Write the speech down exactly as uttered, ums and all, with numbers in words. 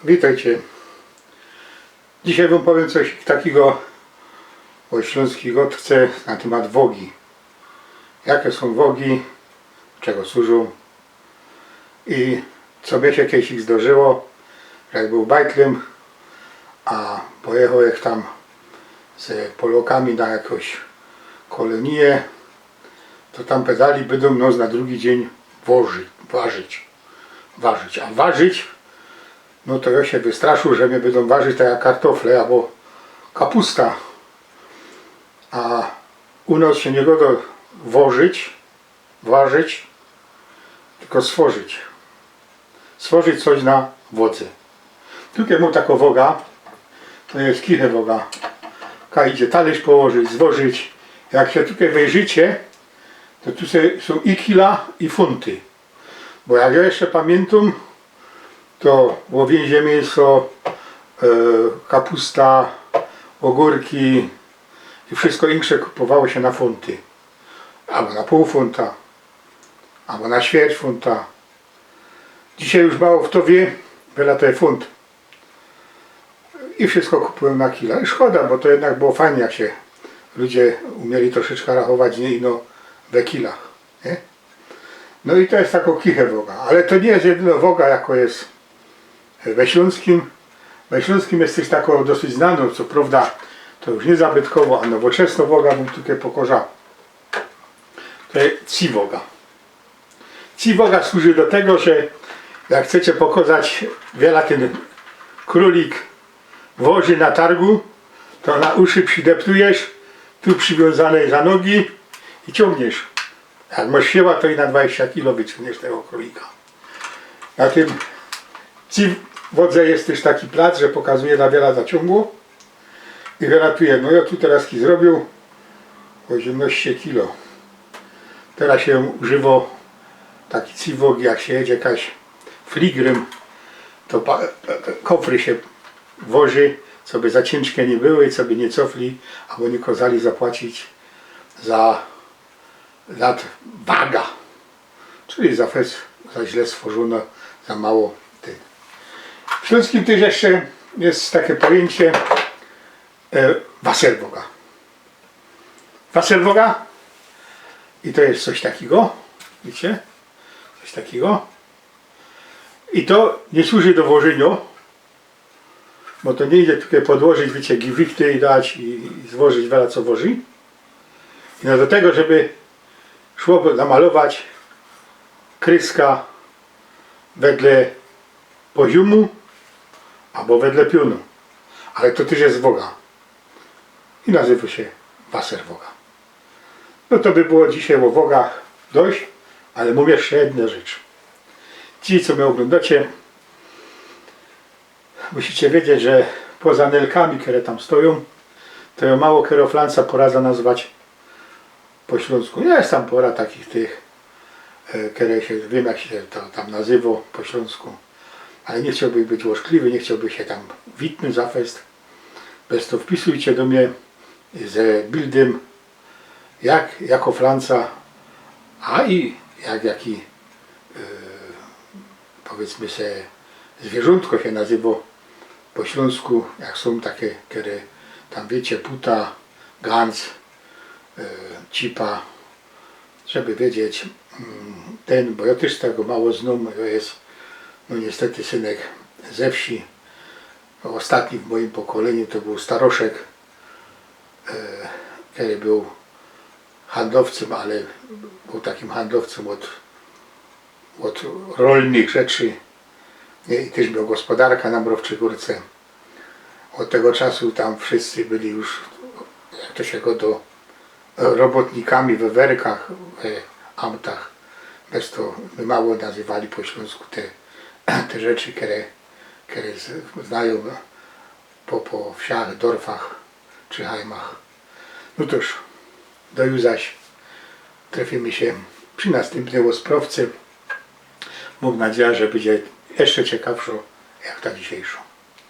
Witejcie. Dzisiej wōm powiym coś takigo ô ślōnskij gŏdce na tymat wogi. Jake sōm wogi, do czego służōm i co mie sie kejsik zdarzyło, że jak bōł bajtlym, a pojechołech tam z Polŏkami na jakŏś kolōnije, to tam pedali bydōm nos na drugi dziyń woży, warzyć, warzyć, a warzyć, no to jŏ sie wystraszył, że mie bydōm warzyć tak jak kartofle abo kapusta. A u nos sie niy gŏdŏ wożyć, warzyć, tylko stworzyć. Stworzyć coś na wodze. Tukej mōm takŏ woga, to je kiche woga. Kaj idzie talyrz położyć, zwożyć. Jak sie tukej wejrzicie, to tu se, sōm i kila, i funty. Bo jak jŏ jeszcze pamiyntōm, to wołowiynie miyso, e, kapusta, ôgōrki i wszysko insze kupowało sie na funty. Abo na pōł funta, abo na ćwierć funta. Dzisiej już mało fto wiy, wela to je funt. I wszysko kupujōm na kila. I szkoda, bo to jednak było fajnie, jak sie ludzie umieli troszeczka rachować, niy, ino we kilach, niy? No i to je takŏ kiche woga, ale to niy je jedynŏ woga, jakŏ je we ślōnskim. We ślōnskim je tyż takŏ dosyć znanŏ, co prŏwda to już niy zabytkowo, a nowoczesnŏ woga, bōm tukej pokŏzŏ. To je ciwoga. Ciwoga służy do tego, że jak chcecie pokŏzać, wela tyn krōlik woży na targu, to na uszy przideptujesz, tu przywiōnzane za nogi i ciōngniesz. Jak mŏsz siła, to i na dwadzieścia kilo wyciōngniesz tego krōlika. Na tym ciwodze je tyż taki plac, że pokazuje, na wiela zaciōngło. I wyratuje. No jŏ tu teroz zrobiōł ôziymnŏście kilo. Teroz sie używŏ taki ciwogi, jak sie jedzie jakoś fligrym, to pa- kofry sie woży, coby za ciynżke niy były, coby niy cofli, abo niy kŏzali zapłacić za nadwaga. Czyli za fest, za źle stworzōno, za mało tyn. W ślōnskim tyż jeszcze je take pojyńcie, e, waserwoga. Waserwoga i to je coś takigo, widzicie? Coś takigo. I to niy służy do wożyniŏ, bo to niy idzie tukej podłożyć, wiycie, giwichty i dać i, i złożyć, wela co woży. I no do tego, żeby szło namalować kryska wedle poziōmu abo wedle piōnu. Ale to tyż je woga. I nazywŏ sie waserwoga. No to by było dzisiej ô wogach dość, ale mōm jeszcze jedna rzecz. Ci, co mie ôglōndŏcie, musicie wiedzieć, że poza nelkami, kere tam stojōm, to jŏ mało kero flansa poradzã nazwać po ślōnsku. Niy, je tam pora takich tych, e, kere sie, wiym, jak sie to tam nazywŏ po ślōnsku, ale niy chciołbych być ôszkliwy, niy chciołbych sie tam witnōńć za fest. Bez to wpisujcie do mie ze bildym, jak, jako flansa, a i jak, jaki, e, powiydzmy se, zwiyrzōntko sie nazywŏ po ślōnsku, jak sōm take, kere tam, wiycie, puta, gans, e, cipa, żeby wiedzieć, mm, tyn, bo jŏ tyż tego mało znōm, to je, no niystety, synek ze wsi, ôstatni w mojim pokolyniu to bōł staroszek, e, kery bōł handlowcym, ale bōł takim handlowcym ôd, ôd rolnych rzeczy, niy? I tyż mioł gospodarka na Mrowczej Gōrce. Ôd tego czasu tam wszyscy byli już, jak to sie gŏdŏ, robotnikami we werkach, we amtach. Bez to my mało nazywali po ślōnsku te, te rzeczy, kere, kere z-, znajōm po, po wsiach, dorfach czy hajmach. No cōż, do juzaś. Trefimy sie przi nastympnyj ôsprŏwce. Mōm nadzieja, że bydzie jeszcze ciekawszŏ jak ta dzisiejszŏ.